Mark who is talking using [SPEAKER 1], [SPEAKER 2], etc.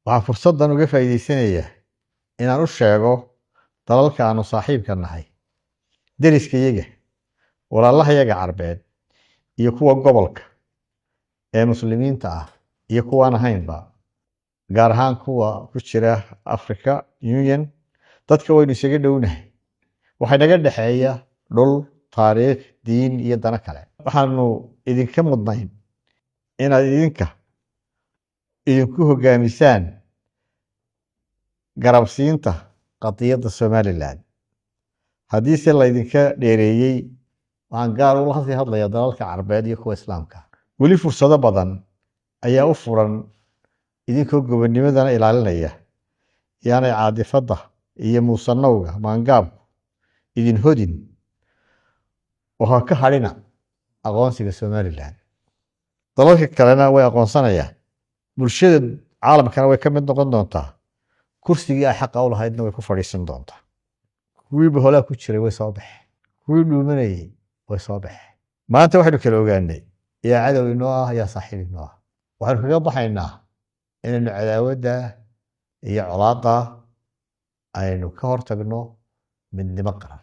[SPEAKER 1] Waxaan fursaddan uga faa'iidaysanayaa inaan u sheego dalalka aanu saaxiibka nahay, deriskayaga, walaalahayaga Carbeed iyo kuwa gobolka ee Muslimiinta ah iyo kuwaan ahaynba, gaar ahaan kuwa ku jira Africa Union. Dadka waynu isaga dhownahay, waxay naga dhexeeya dhul, taariikh, diin iyo dano kale. Waxaanu idinka mudnayn inaad idinka idinku hogaamisaan garabsiinta qadiyadda Somaliland. Haddiise laydinka dheereeyey, waxaan gaar ula sii hadlayaa dalalka Carbeed iyo kuwa Islaamka. Weli fursado badan ayaa u furan idinkoo gobonimadana ilaalinaya. Yaanay caadifadda iyo muusanowga maangaabku idin hodin oo ha ka hadhina aqoonsiga Somaliland. Dalalka kalena way aqoonsanayaan, bulshada caalamkana way ka mid noqon doontaa, kursigii ay xaqa u lahaydna way ku fadhiisan doontaa. Kuwii boholaa ku jiray way soo baxeen, kuwii dhuumanayey way soo baxeen. Maanta waxaynu kala ogaanay yaa cadow inoo ah, yaa saaxiib inoo ah. Waxaynu kaga baxaynaa inaynu cadaawadda iyo colaadda aynu ka hortagno midnimo qaran.